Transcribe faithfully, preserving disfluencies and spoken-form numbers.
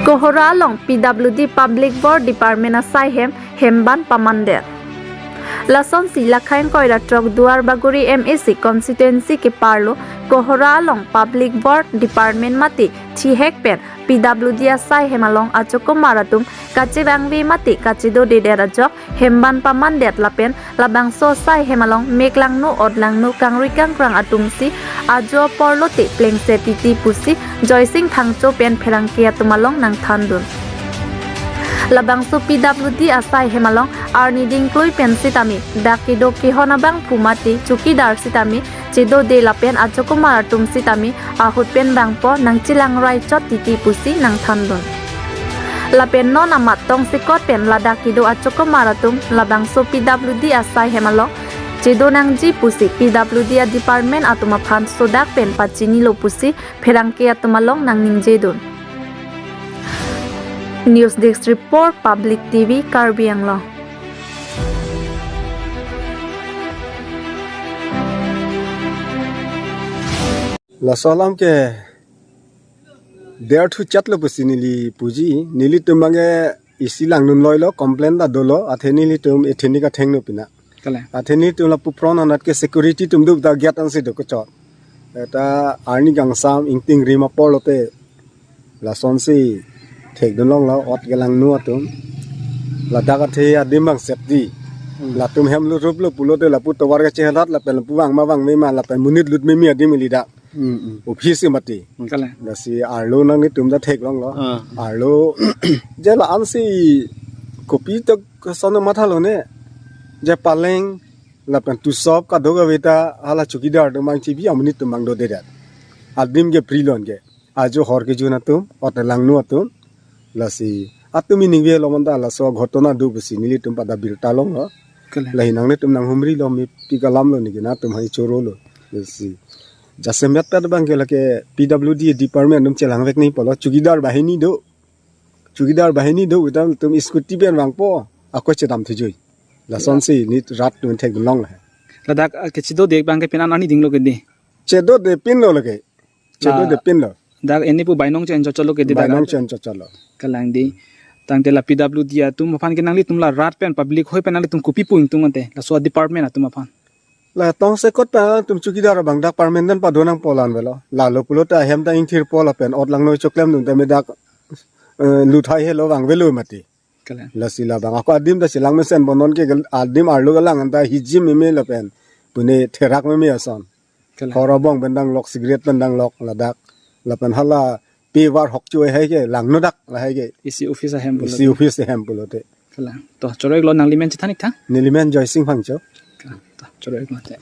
Kohora along P W D Public Work Department asai hem hemban pamandet. Lasonsi Lakhaing Koira Trok Duar Bagori M A C constituency keparlo Kohora along Public Work Department mate thihek pen P W D asai hem along achokomar atum kachevangve mate kachedodedet ajok hemban pamandet lapen labangso asai hem along meklangno otlangno kangri kangkrang atumsi ajo apor lote plengse titi pusi Joysing Phangcho pen pherangke atum along nangthandun. Labangso P W D asai hem along arni dingklui pen sitame dak kedo kehon abangphu mate chowkidar sitame chedode lapen achokomar atum sitame ahut pen bangpo nangchelangrai chot titi pusi nangthandun. Lapen non amat tongsekot pen ladak kedo achokomar atum labangso P W D asai hem along chedo nangji pusi P W D a department atum aphan sodak pen pachinilo pusi pherangke atum along nangningjedun. News Desk Report, Public T V, Karbi Anglong. Laso alam ke der thu chatlo pusi neli puji, nelitum abang ke isi langdun loilo, complain ta dolo, athe nelitum ethnic athengno pina. Kale. Athe nelitum lapu pron anat ke security atum do ta gate ansi do kechot. Eta arni kangsam ingting rim apor lote lasonsi thekdun longlo ot kelangno atum. Ladak athe adim abang safety. Hmm. Latum hem lut ruplo pulote lapu tovar kachehalat lapen lapu vang ma vangme ma lapen monit lut meme adim ili dak. Hmm, hmm. Office mati. Kale. Lasi arlo nanglitum ta theklonglo. Ah. Arlo je la-ansi kopi tok sono mathalo ne. Je paleng lapen tusop kadokave ta hala chowkidar atum abang chibi amonit atum abang dodedet. Adim ke prilon ke. Ajo hor kejun atum, ot langno atum. Lasi atum ini ve lo manda laso ghotona do pusi nelitum pada birta longlo. Kale. Lahi nanglitum nanghumrilo, mepik alamlo neke nangtum hai chorolo. Lasi jasemet ta abang ke lake P W D department atum chelangvek nangji pulo, chowkidar bahini do. Chowkidar bahini do, utam tum scooty pen vangpo, ako chedam thujui. Lasonsi neli rat atum thekdun longlo. Ladak, ah, kechedode abang ke pini arni dinglo ke di. Chedode pinlo lake. Chedode pinlo. Dak eni pu bainong chen chocholo ke di dak. Bainong chen chocholo. Kalang di. Tangte la P W D atum aphan ke nanglitum la rat pen public hoi pen nanglitum kopi pu ingtung ante. Laso department atum aphan. La tongsekot pen atum chowkidar abang dak permanent padonang polan velo. Lalo pulote ahem ta ingthir po lapen ot langno choklem dun tame dak, eh, luthai helo vangvelo mati. Kale. Lasi labang ako adim ta chelang mesen bo non ke gel-, adim arlo kelang anta hijim meme lapen pune therak meme ason. Kale. Hor abong pen danglok, cigarette pen danglok ladak. Lapen hala pevar hokcho hai ke langno dak lahai ke. Isi office ahem pulote. Isi office ahem pulote. Kale. To choro-iklo, nangli men chethan-ik tha? Neli men Joysing Phangcho. Kale. To choro-iklo te.